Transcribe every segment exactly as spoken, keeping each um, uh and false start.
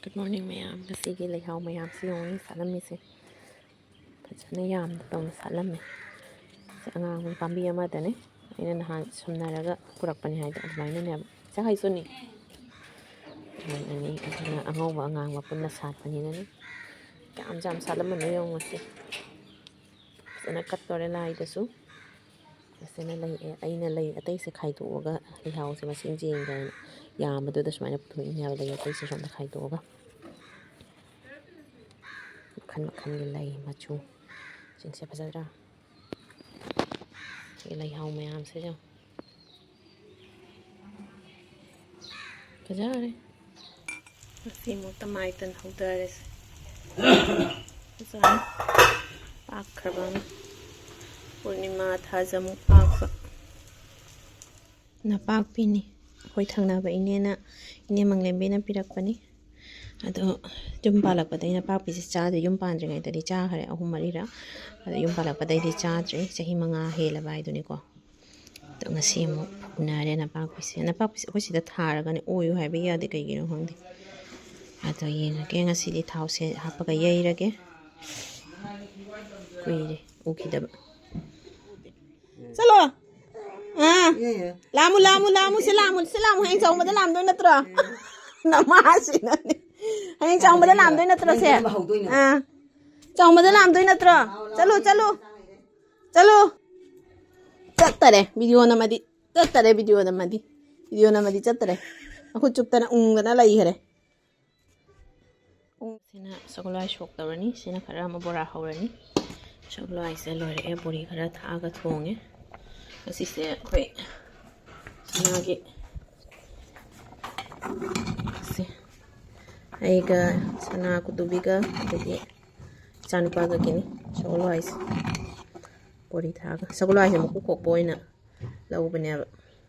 Good morning ꯃꯌꯥꯝ꯫ ꯉꯁꯤꯒꯤ ꯂꯩꯍꯥꯎ ꯃꯌꯥꯝꯁꯤ ꯌꯦꯡꯉꯨꯅꯦ, ꯁꯥꯠꯂꯝꯃꯤꯁꯦ꯫ ꯐꯖꯅ ꯌꯥꯝꯅ ꯇꯧꯅ ꯁꯥꯠꯂꯝꯃꯦ꯫ ꯁꯤ ꯑꯉꯥꯡꯕ ꯄꯥꯝꯕꯤ ꯑꯃꯗꯅꯦ꯫ ꯑꯩꯅ ꯅꯍꯥꯟ ꯁꯝꯅꯔꯒ ꯄꯨꯔꯛꯄꯅꯤ ꯍꯥꯏꯗꯣ ꯑꯗꯨꯃꯥꯏꯅꯅꯦꯕ꯫ ꯆꯥꯛ ꯍꯩꯁꯨꯅꯤ꯫ ꯃꯣꯏ ꯑꯅꯤ ꯑꯗꯨꯅ ꯑꯉꯧꯕ ꯑꯉꯥꯡꯕ ꯄꯨꯟꯅ ꯁꯥꯠꯄꯅꯤꯅꯅꯦ꯫ ꯌꯥꯝ ꯌꯥꯝ ꯁꯥꯠꯂꯝꯕꯅꯣ ꯌꯦꯡꯉꯨ ꯉꯁꯤ꯫ ꯐꯖꯅ ꯀꯠꯇꯣꯔꯦ ꯂꯥꯏꯗꯁꯨ꯫ ꯐꯖꯅ ꯂꯩ, ꯑꯩꯅ ꯂꯩ ꯑꯇꯩꯁꯦ ꯈꯥꯏꯗꯣꯛꯑꯒ ꯂꯩꯍꯥꯎꯁꯦ ꯃꯁꯤꯡ ꯌꯦꯡꯗꯅ ꯌꯥꯝꯕꯗꯨꯗ ꯁꯨꯃꯥꯏꯅ ꯄꯨꯊꯣꯛꯏꯅꯦꯕ, ꯂꯩ ꯑꯇꯩꯁꯦ ꯁꯣꯝꯗ ꯈꯥꯏꯗꯣꯛꯑꯒ꯫ ꯃꯈꯜ ꯃꯈꯜꯒꯤ ꯂꯩ ꯃꯆꯨ꯫ ꯁꯤꯡꯁꯦ ꯐꯖꯗ꯭ꯔꯥ? ꯁꯤꯒꯤ ꯂꯩꯍꯥꯎ ꯃꯌꯥꯝꯁꯦ ꯌꯦꯡꯉꯨ꯫ ꯐꯖꯔꯦ꯫ ꯉꯁꯤ ꯑꯃꯨꯛ ꯇꯃꯥꯏꯇꯟ ꯍꯧꯗꯔꯦꯁꯦ꯫ ꯐꯖꯅ ꯄꯥꯛꯈ꯭ꯔꯕ ꯑꯃ꯫ ꯄꯨꯔꯅꯤꯃꯥ ꯊꯥꯖ ꯑꯃꯨꯛ ꯄꯥꯛꯄ꯫ ꯅꯄꯥꯛꯄꯤꯅꯤ꯫ ꯑꯩꯈꯣꯏ ꯊꯪꯅꯕ ꯏꯅꯦꯅ, ꯏꯅꯦ ꯃꯪꯂꯦꯝꯕꯤꯅ ꯄꯤꯔꯛꯄꯅꯤ꯫ ꯑꯗꯣ ꯌꯨꯝ ꯄꯥꯜꯂꯛꯄꯗꯒꯤ ꯅꯄꯥꯛꯄꯤꯁꯦ ꯆꯥꯗ꯭ꯔꯤ꯫ ꯌꯨꯝ ꯄꯥꯟꯗ꯭ꯔꯤꯉꯩꯗꯗꯤ ꯆꯥꯈ꯭ꯔꯦ ꯑꯍꯨꯝ ꯃꯔꯤꯔꯛ꯫ ꯑꯗꯣ ꯌꯨꯝ ꯄꯥꯜꯂꯛꯄꯗꯩꯗꯤ ꯆꯥꯗ꯭ꯔꯤ꯫ ꯆꯍꯤ ꯃꯉꯥ ꯍꯦꯜꯂꯕ ꯍꯥꯏꯗꯨꯅꯤꯀꯣ꯫ ꯑꯗꯣ ꯉꯁꯤ ꯑꯃꯨꯛ ꯎꯅꯔꯦ ꯅꯄꯥꯛꯄꯤꯁꯦ꯫ ꯅꯄꯥꯛꯄꯤꯁꯦ ꯑꯩꯈꯣꯏ ꯁꯤꯗ ꯊꯥꯔꯒꯅꯦ ꯑꯣꯏꯌꯨ ꯍꯥꯏꯕ ꯌꯥꯗꯦ, ꯀꯩꯒꯤꯅꯣ ꯈꯪꯗꯦ꯫ ꯑꯗꯣ ꯌꯦꯡꯉꯒꯦ, ꯉꯁꯤꯗꯤ ꯊꯥꯎꯁꯦ ꯍꯥꯞꯄꯒ ꯌꯩꯔꯒꯦ꯫ ꯀꯨꯏꯔꯦ ꯎꯈꯤꯗꯕ꯫ ꯆꯠꯂꯣ꯫ ꯑꯥ꯫ ꯂꯥꯝꯃꯨ, ꯂꯥꯝꯃꯨ, ꯂꯥꯝꯃꯨ, ꯁꯤ ꯂꯥꯝꯃꯨ, ꯁꯤ ꯂꯥꯝꯃꯨ, ꯍꯌꯦꯡ ꯆꯥꯎꯕꯗ ꯂꯥꯝꯗꯣꯏ ꯅꯠꯇ꯭ꯔꯣ? ꯅꯃꯥꯁꯤꯅꯅꯦ꯫ ꯍꯌꯦꯡ ꯆꯥꯎꯕꯗ ꯂꯥꯝꯗꯣꯏ ꯅꯠꯇ꯭ꯔꯣ ꯁꯦ? ꯅꯪ ꯍꯧꯗꯣꯏꯅꯣ? ꯑꯥ꯫ ꯆꯥꯎꯕꯗ ꯂꯥꯝꯗꯣꯏ ꯅꯠꯇ꯭ꯔꯣ? ꯆꯠꯂꯨ, ꯆꯠꯂꯨ꯫ ꯆꯠꯂꯨ꯫ ꯆꯠꯇꯔꯦ, ꯚꯤꯗꯤꯑꯣ ꯅꯝꯃꯗꯤ꯫ ꯆꯠꯇꯔꯦ, ꯚꯤꯗꯤꯑꯣ ꯅꯝꯃꯗꯤ꯫ ꯚꯤꯗꯤꯑꯣ ꯅꯝꯃꯗꯤ ꯆꯠꯇꯔꯦ꯫ ꯃꯈꯨꯠ ꯆꯨꯞꯇꯅ ꯎꯪꯗꯅ ꯂꯩꯈꯔꯦ꯫ ꯁꯤꯅ ꯁꯒꯣꯜꯍꯋꯥꯏ ꯁꯣꯛ ꯇꯧꯔꯅꯤ꯫ ꯁꯤꯅ ꯈꯔ ꯑꯃ ꯕꯣꯔꯥ ꯍꯧꯔꯅꯤ꯫ ꯁꯒꯣꯜꯍꯋꯥꯏꯁꯦ ꯂꯣꯏꯔꯛꯑꯦ꯫ ꯕꯣꯔꯤ ꯈꯔ ꯊꯥꯛꯑꯒ ꯊꯣꯡꯉꯦ꯫ ꯉꯁꯤꯁꯦ ꯑꯩꯈꯣꯏ ꯁꯅꯥꯒꯤ, ꯁꯤ ꯑꯩꯒ ꯁꯅꯥ ꯀꯨꯇꯨꯕꯤꯒ ꯑꯗꯒꯤ ꯏꯆꯥꯅꯨꯄꯥꯒꯒꯤꯅꯤ ꯁꯒꯣꯜꯍꯋꯥꯏꯁꯦ꯫ ꯕꯣꯔꯤ ꯊꯥꯛꯑꯒ꯫ ꯁꯒꯣꯜꯍꯋꯥꯏꯁꯦ ꯃꯀꯨ ꯈꯣꯛꯄ ꯑꯣꯏꯅ ꯂꯧꯕꯅꯦꯕ꯫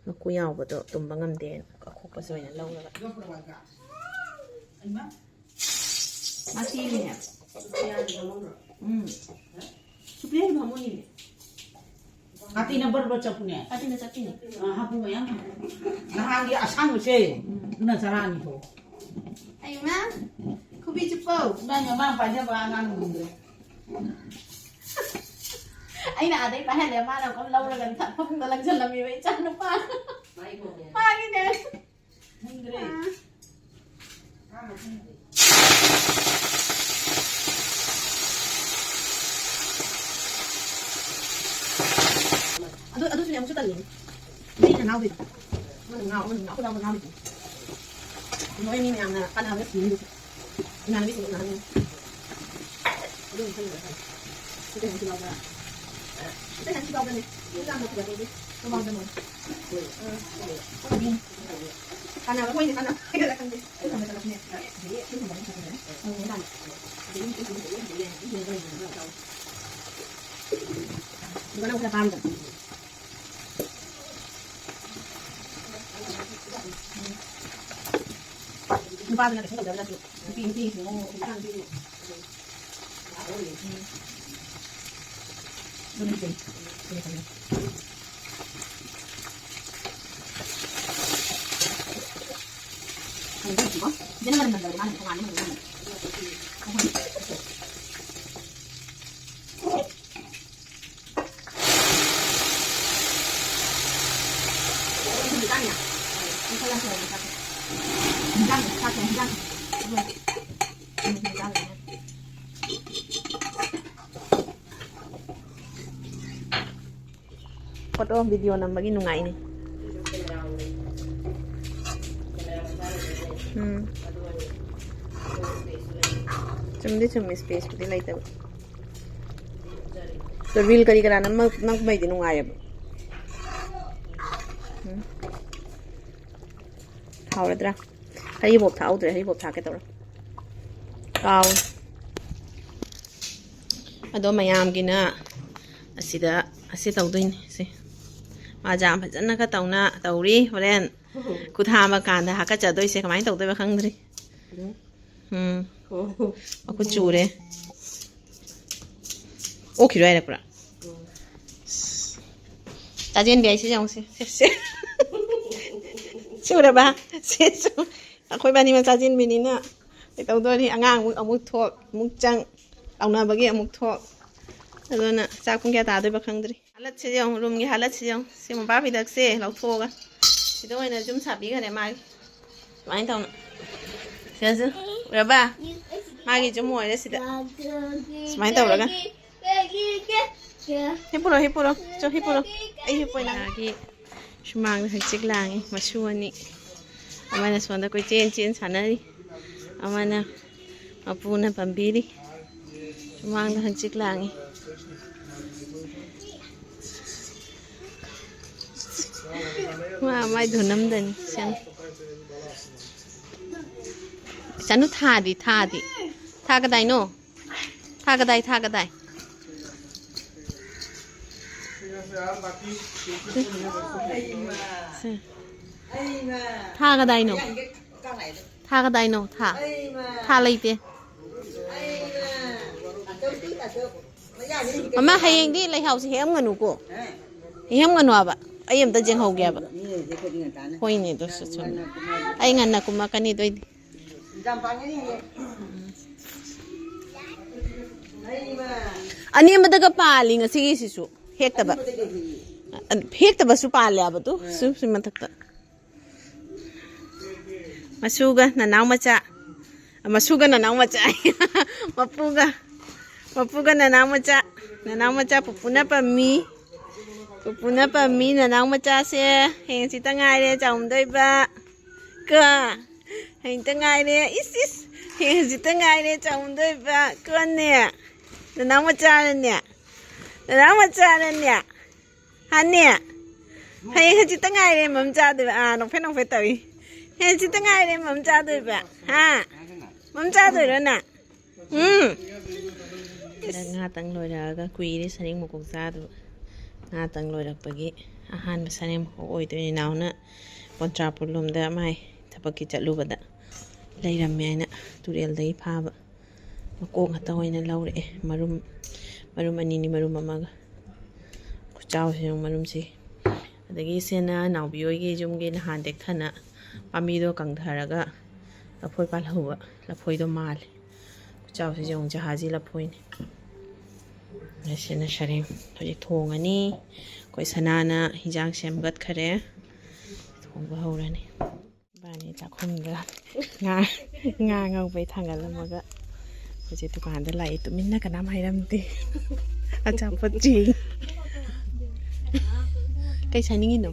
ꯃꯀꯨ ꯌꯥꯎꯕꯗꯣ ꯇꯨꯝꯕ ꯉꯝꯗꯦꯅ ꯑꯈꯣꯛꯄꯁꯦ ꯑꯣꯏꯅ ꯂꯧꯔꯒ꯫ ꯃꯥ ꯆꯦꯜꯂꯤꯅꯦ꯫ ꯎꯝ꯫ ꯁꯨꯄ꯭ꯔꯤꯌꯥꯒꯤ ꯐꯃꯨꯡꯅꯤꯅꯦ꯫ ꯀꯥꯇꯤꯅ ꯕꯔ ꯕꯔ ꯆꯠꯄꯅꯦ꯫ ꯀꯥꯇꯤꯅ ꯆꯠꯄꯤꯅꯦ꯫ ꯑ, ꯍꯥꯄꯨ ꯃꯌꯥꯝ ꯍꯥꯄꯨ꯫ ꯅꯍꯥꯟꯒꯤ ꯑꯁꯥꯡꯕꯁꯦ, ꯎꯝ꯫ ꯑꯗꯨꯅ ꯆꯔꯥ ꯑꯅꯤ ꯊꯣꯛ꯫ ꯏꯃꯥ, ꯈꯨꯕꯤ ꯆꯨꯞꯄꯧ꯫ ꯏꯕꯥꯅꯤ ꯃꯃꯥ ꯄꯥꯏꯖꯕ ꯑꯉꯥꯡ ꯉꯝꯗ꯭ꯔꯦ꯫ ꯑꯩꯅ ꯑꯥꯗꯩ ꯄꯥꯏꯍꯜꯂꯦ, ꯃꯥꯅ ꯑꯃꯨꯛ ꯂꯧꯔꯒ ꯐꯃꯨꯡꯗ ꯂꯪꯁꯜꯂꯝꯃꯤꯕ ꯏꯆꯥ ꯅꯨꯄꯥ꯫ ꯃꯥꯒꯤꯅꯦ꯫ ꯈꯪꯗ꯭ꯔꯦ꯫ ꯑꯥ꯫ ꯑꯗꯨ, ꯑꯗꯨꯁꯨꯅꯦ ꯑꯃꯨꯛꯁꯨ ꯇꯜꯂꯤꯅꯦ꯫ ꯃꯤꯅ ꯉꯥꯎꯗꯣꯏꯗꯣ꯫ ꯑꯃꯅ ꯉꯥꯎ, ꯑꯃꯅ ꯉꯥꯎ, ꯑꯩꯈꯣꯏ ꯉꯥꯎꯕ ꯉꯥꯎꯗꯣꯏꯗꯣ꯫ ꯃꯣꯏ ꯃꯤ ꯃꯌꯥꯝꯅ ꯀꯥꯟꯅꯕ ꯊꯤꯔꯤꯗꯨꯁꯨ꯫ ꯏꯃꯥꯟꯅꯕꯤꯁꯤꯡ ꯏꯃꯥꯟꯅꯕꯤ꯫ ꯑꯗꯨ ꯈꯜꯂꯒ ꯁꯤꯗ ꯍꯟꯁꯤ ꯂꯥꯎꯕ꯫ ꯁꯤꯗ ꯍꯟꯁꯤ ꯂꯥꯎꯕꯅꯦ꯫ ꯁꯤꯗ ꯍꯟꯁꯤ ꯂꯥꯎꯕꯅꯦ꯫ ꯁꯤꯗ ꯍꯟꯁꯤ ꯂꯥꯎꯕꯅꯦ꯫ ꯎꯝ꯫ ꯀꯥꯟꯅꯕ ꯃꯣꯏꯅ ꯀꯥꯟꯅꯕ ꯍꯥꯏꯒꯗ꯭ꯔꯥ ꯈꯪꯗꯦ꯫ ꯑꯩ ꯊꯝꯕ ꯆꯠꯂꯛꯄꯅꯦ꯫ ꯑꯗꯒꯤ ꯑꯩ ꯊꯝꯕ ꯑꯃ ꯆꯠꯂꯛꯄꯅꯦ꯫ ꯎꯝ, ꯍꯣꯏ, ꯃꯥꯅꯦ꯫ ꯑꯗꯒꯤ ꯑꯩ ꯊꯝꯕ ꯆꯠꯂꯛꯑꯦ, ꯍꯟꯖꯤꯜꯂꯦ, ꯍꯟꯖꯤꯜꯂꯦ, ꯍꯟꯖꯤꯜꯂꯦ, ꯍꯟꯖꯤꯜꯂꯦ꯫ ꯑꯗꯨꯒ ꯅꯪ ꯈꯔ ꯄꯥꯝꯗꯕ꯫ ꯅꯨꯄꯥꯗꯨꯅ ꯀꯩꯁꯨ ꯇꯧꯗꯕ ꯅꯠꯇꯦ꯫ ꯅꯨꯄꯤ, ꯅꯨꯄꯤꯁꯤꯡ ꯃꯑꯣꯡ ꯍꯧꯖꯤꯛꯀꯥꯟꯗꯤ꯫ ꯑꯗꯨꯅ ꯐꯩ꯫ ꯐꯖꯅ ꯃꯅꯝ ꯅꯝꯗꯕꯅꯦ ꯃꯥꯅ ꯇꯣꯉꯥꯟꯕ ꯃꯅꯝ ꯅꯝꯕꯅꯦ꯫ ꯐꯣꯇꯣ ꯚꯤꯗꯤꯑꯣ ꯅꯝꯕꯒꯤ ꯅꯨꯡꯉꯥꯏꯅꯤ꯫ ꯎꯝ꯫ ꯆꯨꯝꯗꯤ ꯆꯨꯝꯃꯤ, ꯏꯁꯄꯦꯁꯄꯨꯗꯤ ꯂꯩꯇꯕ꯫ ꯑꯗꯣ ꯔꯤꯜ ꯀꯔꯤ ꯀꯔꯥ ꯅꯝꯃ-, ꯅꯝꯕꯩꯗꯤ ꯅꯨꯡꯉꯥꯏꯌꯦꯕ꯫ ꯎꯝ꯫ ꯍꯥꯎꯔꯗ꯭ꯔꯥ? ꯍꯔꯤꯕꯣꯞ ꯊꯥꯛꯍꯧꯗ꯭ꯔꯦ, ꯍꯔꯤꯕꯣꯞ ꯊꯥꯛꯀꯦ ꯇꯧꯔ ꯀꯥꯎ꯫ ꯑꯗꯣ ꯃꯌꯥꯝꯒꯤꯅ ꯑꯁꯤꯗ, ꯑꯁꯤ ꯇꯧꯗꯣꯏꯅꯤ꯫ ꯁꯤ ꯃꯥꯖꯥ ꯐꯖꯅꯒ ꯇꯧꯅ ꯇꯧꯔꯤ꯫ ꯍꯣꯔꯦꯟ ꯈꯨꯠ ꯍꯥꯝꯃ ꯀꯥꯟꯗ ꯍꯥꯀꯠꯆꯗꯣꯏꯁꯦ ꯀꯃꯥꯏꯅ ꯇꯧꯗꯣꯏꯕ ꯈꯪꯗ꯭ꯔꯤ꯫ ꯎꯝ꯫ ꯃꯈꯨꯠ ꯆꯨꯔꯦ꯫ ꯑꯣꯛꯈꯤꯔꯣꯏ ꯍꯥꯏꯔꯛꯄ꯭ꯔꯥ? ꯇꯥꯖꯦꯟꯕꯤ ꯍꯥꯏꯁꯤ ꯌꯦꯡꯉꯨꯁꯦ꯫ ꯁꯦ, ꯁꯦ꯫ ꯆꯨꯔꯕ? ꯁꯦ, ꯆꯨ-, ꯑꯩꯈꯣꯏ ꯕꯥꯅꯤ ꯃꯆꯥ ꯆꯦꯟꯕꯤꯅꯤꯅ ꯀꯩꯇꯧꯗꯣꯔꯤ? ꯑꯉꯥꯡ ꯑꯃꯨꯛ, ꯑꯃꯨꯛ ꯊꯣꯛ, ꯑꯃꯨꯛ ꯆꯪ, ꯂꯥꯎꯅꯕꯒꯤ ꯑꯃꯨꯛ ꯊꯣꯛ꯫ ꯑꯗꯨꯅ ꯆꯥꯛ ꯄꯨꯡ ꯀꯌꯥ ꯇꯥꯗꯣꯏꯕ ꯈꯪꯗ꯭ꯔꯤ꯫ ꯍꯥꯂꯠꯁꯦ ꯌꯦꯡꯉꯨ, ꯔꯨꯝꯒꯤ ꯍꯥꯂꯠꯁꯦ ꯌꯦꯡꯉꯨ꯫ ꯁꯤ ꯃꯣꯝꯄꯥꯛ ꯐꯤꯗꯛꯁꯦ ꯂꯧꯊꯣꯛꯑꯒ ꯁꯤꯗ ꯑꯣꯏꯅ ꯌꯨꯝ ꯁꯥꯕꯤꯈ꯭ꯔꯦ ꯃꯥꯒꯤ꯫ ꯁꯨꯃꯥꯏꯅ ꯇꯧꯅ꯫ ꯁꯤꯗꯁꯨ ꯎꯔꯕ? ꯃꯥꯒꯤ ꯌꯨꯝ ꯑꯣꯏꯔꯦ ꯁꯤꯗ꯫ ꯁꯨꯃꯥꯏꯅ ꯇꯧꯔꯒ꯫ ꯍꯤꯞꯄꯨꯔꯣ, ꯍꯤꯞꯄꯨꯔꯣ꯫ ꯆꯣ, ꯍꯤꯞꯄꯨꯔꯣ꯫ ꯑꯩ ꯍꯤꯞꯄꯣꯏ ꯅꯪ꯫ ꯃꯥꯒꯤ ꯁꯨꯃꯥꯡꯗ ꯍꯪꯆꯤꯠ ꯂꯥꯡꯉꯤ ꯃꯁꯨ ꯑꯅꯤ꯫ ꯑꯃꯅ ꯁꯣꯝꯗ ꯀꯣꯏꯆꯦꯟ ꯆꯦꯟ ꯁꯥꯟꯅꯔꯤ꯫ ꯑꯃꯅ ꯃꯄꯨꯅ ꯄꯥꯝꯕꯤꯔꯤ꯫ ꯁꯨꯃꯥꯡꯗ ꯍꯪꯆꯤꯠ ꯂꯥꯡꯉꯤ꯫ ꯃꯥ ꯃꯥꯏ ꯙꯨꯟ ꯑꯝꯗꯅꯤ꯫ ꯁꯦꯡ-, ꯆꯅꯨ, ꯊꯥꯗꯤ, ꯊꯥꯗꯤ꯫ ꯊꯥ ꯀꯗꯥꯏꯅꯣ? ꯊꯥ ꯀꯗꯥꯏ, ꯊꯥ ꯀꯗꯥꯏ? ꯁꯦ꯫ ꯊꯥ ꯀꯗꯥꯏꯅꯣ? ꯊꯥ ꯀꯗꯥꯏꯅꯣ? ꯊꯥ꯫ ꯊꯥ ꯂꯩꯇꯦ꯫ ꯑꯃ ꯍꯌꯦꯡꯗꯤ ꯂꯩꯍꯥꯎꯁꯦ ꯍꯦꯛꯑꯝꯒꯅꯨꯀꯣ꯫ ꯍꯦꯛꯑꯝꯒꯅꯨ ꯍꯥꯏꯕ꯫ ꯑꯩ ꯑꯝꯇ ꯌꯦꯡꯍꯧꯒꯦ ꯍꯥꯏꯕ꯫ ꯍꯣꯏꯅꯦ, ꯑꯗꯨꯁꯨ ꯆꯨꯝꯃꯤ꯫ ꯑꯩ ꯉꯟꯅ ꯀꯨꯝꯃꯛꯀꯅꯤ ꯑꯗꯨꯏꯗꯤ꯫ ꯑꯅꯦꯝꯕꯗꯒ ꯄꯥꯜꯂꯤ ꯉꯁꯤꯒꯤꯁꯤꯁꯨ꯫ ꯍꯦꯛꯇꯕ꯫ ꯍꯦꯛꯇꯕꯁꯨ ꯄꯥꯜꯂꯦ ꯍꯥꯏꯕ ꯇꯨ꯫ ꯁꯤ, ꯁꯤ ꯃꯊꯛꯇ꯫ ꯃꯁꯨꯒ ꯅꯅꯥꯎ ꯃꯆꯥ꯫ ꯃꯁꯨꯒ ꯅꯅꯥꯎ ꯃꯆꯥ꯫ ꯃꯄꯨꯒ꯫ ꯃꯄꯨꯒ ꯅꯅꯥꯎ ꯃꯆꯥ꯫ ꯅꯅꯥꯎ ꯃꯆꯥ ꯄꯨꯄꯨꯅ ꯄꯝꯃꯤ꯫ ꯄꯨꯄꯨꯅ ꯄꯝꯃꯤ ꯅꯅꯥꯎ ꯃꯆꯥꯁꯦ꯫ ꯍꯌꯦꯡ ꯁꯤꯇ ꯉꯥꯏꯔꯦ ꯆꯥꯎꯝꯗꯣꯏꯕ꯫ ꯀꯣ? ꯍꯌꯦꯡꯇ ꯉꯥꯏꯔꯦ꯫ ꯏꯁ, ꯏꯁ꯫ ꯍꯌꯦꯡ ꯍꯧꯖꯤꯛꯇ ꯉꯥꯏꯔꯦ ꯆꯥꯎꯝꯗꯣꯏꯕ꯫ ꯀꯣꯟꯅꯦ? ꯅꯅꯥꯎ ꯃꯆꯥꯅꯅꯦ? ꯅꯅꯥꯎ ꯃꯆꯥꯅꯅꯦ? ꯍꯥꯅꯦ? ꯍꯌꯦꯡ ꯍꯧꯖꯤꯛꯇ ꯉꯥꯏꯔꯦ ꯃꯝ ꯆꯥꯗꯣꯏꯕ꯫ ꯑꯥ, ꯅꯣꯛꯐꯦꯠ ꯅꯣꯛꯐꯦꯠ ꯇꯧꯏ꯫ ꯍꯌꯦꯡ ꯍꯧꯖꯤꯛꯇ ꯉꯥꯏꯔꯦ ꯃꯝ ꯆꯥꯗꯣꯏꯕ꯫ ꯍꯥ? ꯃꯝ ꯆꯥꯗꯣꯏꯔꯣ ꯅꯪ? ꯎꯝ꯫ ꯍꯟꯗꯛ ꯉꯥꯇꯪ ꯂꯣꯏꯔꯛꯑꯒ ꯀꯨꯏꯔꯦ ꯁꯔꯦꯡ ꯃꯀꯣꯛ ꯆꯥꯗꯕ꯫ ꯉꯥꯇꯪ ꯂꯣꯏꯔꯛꯄꯒꯤ ꯑꯍꯥꯟꯕ ꯁꯔꯦꯡ ꯃꯀꯣꯛ ꯑꯣꯏꯗꯣꯏꯅꯤ꯫ ꯅꯥꯎꯅ ꯀꯣꯟꯇ꯭ꯔꯥꯄꯨꯔ ꯂꯣꯝꯗ ꯃꯥꯏ ꯊꯕꯛꯀꯤ ꯆꯠꯂꯨꯕꯗ ꯂꯩꯔꯝꯃꯦ ꯍꯥꯏꯅ ꯇꯨꯔꯦꯜꯗꯒꯤ ꯐꯥꯕ ꯃꯀꯣꯛ ꯉꯥꯛꯇ ꯑꯣꯏꯅ ꯂꯧꯔꯛꯑꯦ꯫ ꯃꯔꯨꯝ, ꯃꯔꯨꯝ ꯑꯅꯤꯅꯤ, ꯃꯔꯨꯝ ꯑꯃꯒ꯫ ꯈꯨꯆꯥꯎꯁꯦ ꯌꯦꯡꯉꯨ, ꯃꯔꯨꯝꯁꯦ꯫ ꯑꯗꯒꯤ ꯁꯤꯅ ꯅꯥꯎꯕꯤ ꯍꯣꯏꯒꯤ ꯌꯨꯝꯒꯤ ꯅꯍꯥꯟ ꯇꯦꯛꯊꯅ ꯄꯥꯝꯕꯤꯗꯣ ꯀꯪꯊꯔꯒ ꯂꯐꯣꯏ ꯄꯥꯜꯍꯧꯕ ꯂꯐꯣꯏꯗꯣ ꯃꯥꯜꯂꯦ꯫ ꯈꯨꯆꯥꯎꯁꯤꯁꯨ ꯌꯦꯡꯉꯨ, ꯖꯍꯥꯖꯤ ꯂꯐꯣꯏꯅꯤ꯫ ꯑꯁꯤꯅ ꯁꯔꯦꯡ ꯍꯧꯖꯤꯛ ꯊꯣꯡꯉꯅꯤ꯫ ꯑꯩꯈꯣꯏ ꯁꯅꯥꯅ ꯍꯤꯟꯖꯥꯡ ꯁꯦꯝꯒꯠꯈꯔꯦ꯫ ꯊꯣꯡꯕ ꯍꯧꯔꯅꯤ꯫ ꯏꯕꯥꯅꯤ ꯆꯥꯛꯈꯨꯝꯗ ꯉꯥ, ꯉꯥ ꯉꯧꯕꯩ ꯊꯥꯡꯒꯠꯂꯝꯃꯒ ꯍꯧꯖꯤꯛ ꯗꯨꯀꯥꯟꯗ ꯂꯥꯛꯏ꯫ ꯇꯨꯃꯤꯟꯅ ꯀꯅꯥꯝ ꯍꯥꯏꯔꯝꯗꯦ꯫ ꯑꯆꯥꯄꯣꯠ ꯆꯦꯡ꯫ ꯀꯩ ꯆꯥꯅꯤꯡꯉꯤꯅꯣ?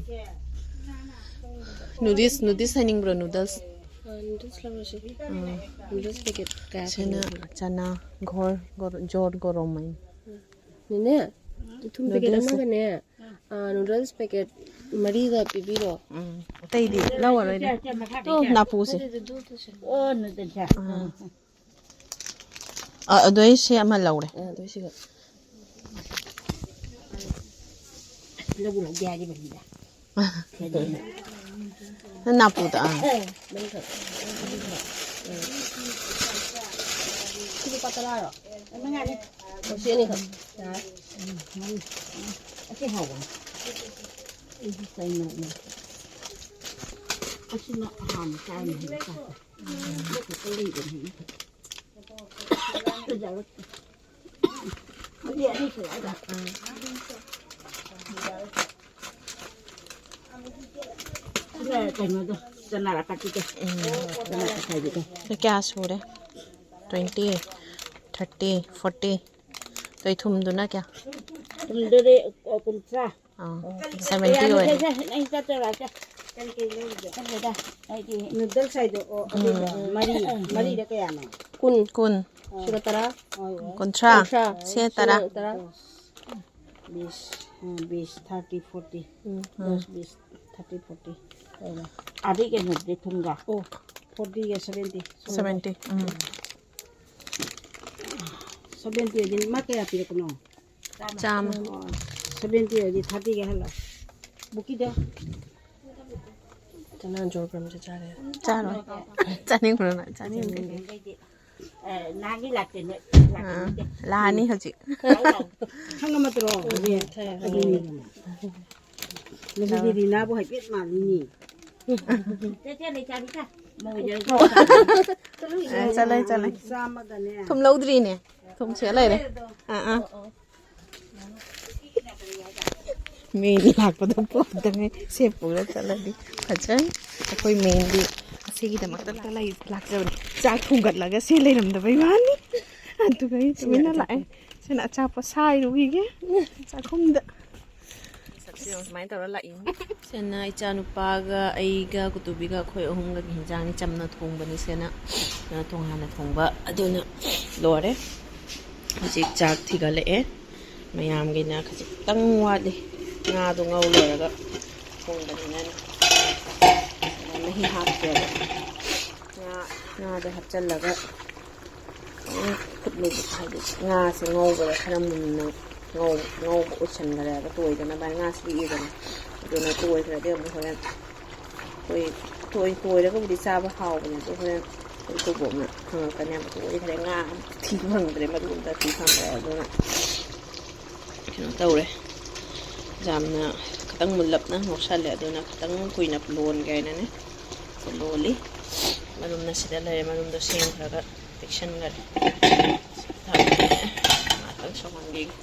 ꯅꯨꯗꯤꯜꯁ, ꯅꯨꯗꯤꯜꯁ ꯆꯥꯅꯤꯡꯕ꯭ꯔꯣ? ꯅꯨꯗꯜꯁ? ꯑ, ꯅꯨꯗꯜꯁ ꯂꯧꯔꯁꯤ꯫ ꯎꯝ꯫ ꯅꯨꯗꯜꯁ ꯄꯦꯀꯦꯠ ꯀꯌꯥ ꯁꯤꯅ ꯐꯪꯉꯤ? ꯆꯅꯥ, ꯘꯣꯔ, ꯘꯣꯔ, ꯖꯣꯔ ꯒꯣꯔꯣꯃꯩ꯫ ꯅꯦꯅꯦ, ꯑꯊꯨꯝ ꯄꯦꯀꯦꯠ ꯅꯨꯗꯜꯁ ꯑꯃꯒꯅꯦ, ꯑ, ꯅꯨꯗꯜꯁ ꯄꯦꯀꯦꯠ ꯃꯔꯤꯒ ꯄꯤꯕꯤꯔꯣ꯫ ꯎꯝ꯫ ꯑꯇꯩꯗꯤ ꯂꯧꯔꯔꯣꯏꯗ꯫ ꯇꯣ, ꯅꯥꯄꯨꯁꯦ꯫ ꯑꯣ, ꯅꯨꯗꯜꯁ꯫ ꯑꯥ꯫ ꯑ, ꯑꯗꯣ ꯑꯩ ꯁꯤ ꯑꯃ ꯂꯧꯔꯦ꯫ ꯑ, ꯑꯗꯣ ꯑꯩ ꯁꯤꯒ꯫ ꯂꯧꯕ ꯂꯧꯗꯦ ꯍꯥꯏꯔꯤꯕꯅꯤꯗ꯫ ꯅꯥꯄꯨꯗ, ꯑꯥ꯫ ꯁꯤ ꯂꯨꯄꯥ ꯇꯔꯥꯔꯣ? ꯃꯉꯥꯅꯤ꯫ ꯑꯣ, ꯁꯤ ꯑꯅꯤꯈꯛ꯫ ꯑꯁꯤ ꯍꯥꯎꯕꯅꯤ꯫ ꯑꯩꯗꯤ ꯆꯥꯅꯤꯡꯉꯦ꯫ ꯑꯁꯤꯅ ꯍꯥꯟꯅ ꯆꯥꯔꯝꯃꯦ ꯍꯧꯖꯤꯛꯀꯥꯟ꯫ ꯁꯤꯅ ꯀꯩꯅꯣꯗꯣ, ꯆꯅꯥ ꯑꯀꯥꯇꯤꯗꯣ꯫ ꯎꯝ꯫ ꯆꯅꯥ ꯑꯀꯥꯇꯤꯗꯣ꯫ ꯁꯤ ꯀꯌꯥ ꯁꯨꯔꯦ? Twenty, thirty, forty꯫ ꯑꯗꯩ ꯊꯨꯝꯗꯨꯅ ꯀꯌꯥ? ꯊꯨꯝꯗꯨꯗꯤ, ꯑ, ꯀꯨꯟꯊ꯭ꯔꯥ꯫ ꯑꯥ, seventy ꯑꯣꯏꯔꯦ꯫ ꯁꯦ, ꯁꯦ, ꯅꯪ ꯆꯠꯇꯣꯏꯔ? ꯆꯠ-, ꯀꯔꯤ ꯀꯔꯤ ꯂꯧꯔꯤꯒꯦ? ꯈꯪꯗꯦꯗ, ꯑꯩꯗꯤ ꯅꯨꯗꯜꯁ ꯍꯥꯏꯗꯣ, ꯑꯣ, ꯑꯗꯨꯗꯣ ꯎꯝ꯫ ꯃꯔꯤ, ꯃꯔꯤꯗ ꯀꯌꯥꯅꯣ? ꯀꯨꯟ꯫ ꯀꯨꯟ꯫ ꯑꯣ꯫ ꯁꯤꯒ ꯇꯔꯥ꯫ ꯍꯣꯏ, ꯍꯣꯏ꯫ ꯀꯨꯟꯊ꯭ꯔꯥ꯫ ꯀꯨꯟꯊ꯭ꯔꯥ꯫ ꯁꯦ ꯇꯔꯥ꯫ ꯁꯤꯅ ꯇꯔꯥ꯫ ꯕꯤꯁ, ꯑ, ꯕꯤꯁ, thirty, forty꯫ ꯎꯝ꯫ ꯗꯁ, ꯕꯤꯁ, thirty, forty꯫ ꯂꯩꯔꯦ꯫ ꯑꯗꯩ ꯀꯩꯅꯣꯗꯤ ꯊꯨꯝꯒ꯫ ꯑꯣ, fortyꯒ seventy꯫ Seventy꯫ ꯎꯝ꯫ Seventy ꯑꯣꯏꯗꯤ ꯃꯥ ꯀꯌꯥ ꯄꯤꯔꯛꯄꯅꯣ? ꯆꯥꯝꯃ꯫ ꯑꯣ, seventy ꯑꯣꯏꯗꯤ thirtyꯒ ꯍꯜꯂꯣ꯫ ꯕꯨꯀꯤꯗꯣ꯫ ꯆꯅꯥ ꯖꯣꯔ ꯒ꯭ꯔꯝꯁꯦ ꯆꯥꯔꯦ꯫ ꯆꯥꯔꯣꯏ꯫ ꯆꯥꯅꯤꯡꯕ꯭ꯔꯣ ꯅꯪ? ꯆꯥꯅꯤꯡꯗꯦ꯫ ꯑꯗꯩꯗꯤ, ꯑ, ꯅꯍꯥꯟꯒꯤ ꯂꯥꯛꯇꯦ ꯅꯣꯏ꯫ ꯑꯥ, ꯂꯥꯛꯅꯤꯡꯗꯦ꯫ ꯂꯥꯛꯑꯅꯤ ꯍꯧꯖꯤꯛ꯫ ꯂꯥꯛꯑꯣ, ꯂꯥꯛꯑꯣ꯫ ꯈꯪꯉꯝꯃꯗ꯭ꯔꯣ? ꯎꯝ, ꯍꯧꯖꯤꯛ꯫ ꯈꯪꯉꯦ, ꯈꯪꯉꯦ꯫ ꯑꯗꯨꯅꯤꯗꯅ꯫ ꯉꯁꯤꯗꯤ ꯔꯤꯅꯥꯕꯨ ꯍꯥꯏꯐꯦꯠ ꯃꯥꯜꯂꯤꯅꯤ꯫ ꯑ, ꯆꯠꯂꯦ, ꯆꯠꯂꯦ꯫ ꯊꯨꯝ ꯂꯧꯗ꯭ꯔꯤꯅꯦ꯫ ꯊꯨꯝ ꯁꯦ ꯂꯩꯔꯦ꯫ ꯑꯥ, ꯑꯥ꯫ ꯃꯤꯗꯤ ꯂꯥꯛꯄꯗ ꯄꯣꯛꯇꯉꯩ ꯁꯦ ꯄꯨꯔ ꯆꯠꯂꯗꯤ ꯐꯖꯅꯤ꯫ ꯑꯩꯈꯣꯏ ꯃꯦꯟꯗꯤ ꯑꯁꯤꯒꯤꯗꯃꯛꯇ ꯂꯥꯛꯆꯕꯅꯤ꯫ ꯆꯥꯛ ꯊꯣꯡꯒꯠꯂꯒ ꯁꯤ ꯂꯩꯔꯝꯗꯕꯩ ꯋꯥꯅꯤ꯫ ꯑꯗꯨꯒ ꯑꯩ ꯇꯨꯃꯤꯟꯅ ꯂꯥꯛꯑꯦ꯫ ꯁꯤꯅ ꯑꯆꯥꯄꯣꯠ ꯁꯥꯏꯔꯨꯈꯤꯒꯦ ꯆꯥꯛꯈꯨꯝꯗ꯫ ꯁꯛꯁꯦ ꯌꯦꯡꯉꯣ, ꯁꯨꯃꯥꯏꯅ ꯇꯧꯔ ꯂꯥꯛꯏꯅꯤ꯫ ꯁꯤꯅ ꯏꯆꯥꯅꯨꯄꯥꯒ ꯑꯩꯒ ꯀꯨꯇꯨꯕꯤꯒ ꯑꯩꯈꯣꯏ ꯑꯍꯨꯝꯒꯒꯤ ꯍꯤꯟꯖꯥꯡꯅꯤ꯫ ꯆꯝꯅ ꯊꯣꯡꯕꯅꯤ ꯁꯤꯅ꯫ ꯑ, ꯇꯣꯉꯥꯟꯅ ꯊꯣꯡꯕ ꯑꯗꯨꯅ ꯂꯣꯏꯔꯦ꯫ ꯍꯧꯖꯤꯛ ꯆꯥꯛ ꯊꯤꯒꯠꯂꯛꯑꯦ꯫ ꯃꯌꯥꯝꯒꯤꯅ ꯈꯖꯤꯛꯇꯪ ꯋꯥꯠꯂꯤ꯫ ꯉꯥꯗꯣ ꯉꯧ ꯂꯣꯏꯔꯒ ꯊꯣꯡꯕꯅꯤꯅꯅꯦ꯫ ꯃꯍꯤ ꯍꯥꯞꯇꯦꯕ꯫ ꯉꯥ, ꯉꯥꯗꯣ ꯍꯥꯞꯆꯜꯂꯒ ꯐꯨꯠꯂꯨꯕ, ꯍꯥꯏꯗꯤ ꯉꯥꯁꯦ ꯉꯧꯕꯗ ꯈꯔ ꯃꯨꯟꯅ ꯉꯧ-, ꯉꯧꯕ ꯑꯣꯏꯁꯟꯈ꯭ꯔꯦꯕ, ꯇꯣꯏꯗꯅꯕ ꯍꯥꯏꯅ ꯉꯥꯁꯦ ꯄꯤꯛꯏꯗꯅ꯫ ꯑꯗꯨꯅ ꯇꯣꯏꯈ꯭ꯔꯗꯤ ꯑꯃꯨꯛ ꯍꯣꯔꯦꯟ ꯇꯣꯏ-, ꯇꯣꯏ-, ꯇꯣꯏꯔꯒꯕꯨꯗꯤ ꯆꯥꯕ ꯍꯥꯎꯕꯅꯦ, ꯑꯗꯣ ꯍꯣꯔꯦꯟ ꯑꯩꯈꯣꯏ ꯏꯀꯨꯕꯣꯛꯅ ꯍꯪꯉꯛꯀꯅꯦꯕ, "ꯇꯣꯏꯈ꯭ꯔꯦ, ꯉꯥ ꯑꯝꯇ ꯊꯤ ꯐꯪꯗ꯭ꯔꯦ, ꯃꯔꯨ ꯑꯝꯇ ꯊꯤ ꯐꯪꯗ꯭ꯔꯦ"꯫ ꯑꯗꯨꯅ ꯀꯩꯅꯣ ꯇꯧꯔꯦ, ꯌꯥꯝꯅ ꯈꯤꯇꯪ ꯃꯨꯜꯂꯞꯅ ꯉꯧꯁꯜꯂꯦ꯫ ꯑꯗꯨꯅ ꯈꯤꯇꯪ ꯀꯨꯏꯅ ꯂꯣꯟꯒꯦ ꯍꯥꯏꯅꯅꯦ ꯁꯤ ꯂꯣꯜꯂꯤ꯫ ꯃꯔꯨꯝꯅ ꯁꯤꯗ ꯂꯩꯔꯦ, ꯃꯔꯨꯝꯗꯣ ꯁꯦꯝꯈ꯭ꯔꯒ ꯄꯤꯛꯁꯟꯈꯔꯦ꯫ ꯉꯥꯛꯇꯪ ꯁꯧꯍꯟꯈꯤꯒꯦ꯫